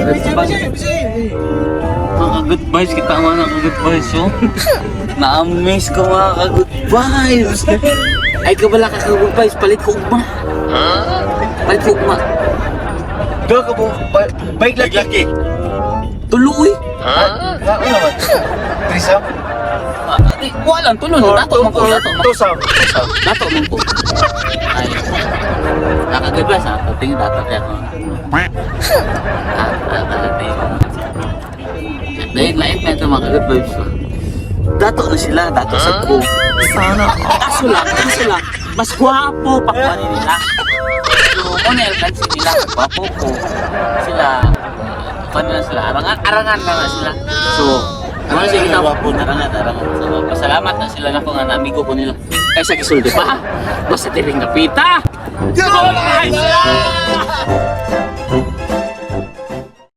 Good vibes. Mga good vibes kita, mga good vibes, oh. Na-amaze ko, mga ka-good vibes. Ay, kabala ka, ka-good vibes, palit ko ugma. Palit ko ugma. Doon ka po, bike laki. Laki. Tuloy. Ha? Ano naman? Threesome? Ah, di, wala lang, tulo. Dato man ko, dato man. Twosome. Twosome. Dato man ko. Ay, naka-good vibes, ah. Tingin dato kaya ko. Ah, ah, ah, Dahil lain na ito, mga good vibes. Dato na sila, dato sa ko. Sana. Kaso lang, mas gwapo pa kuha nila. So, muna yung pansin nila, gwapo ko. Sila, kuha nila sila, arangan, arangan na nga sila. So, ano siya kita, gwapo, arangan, arangan. So, pasalamat na sila na ko nga namigo ko nila. Kaysa gisulti pa, basta tiring kapita. Good vibes!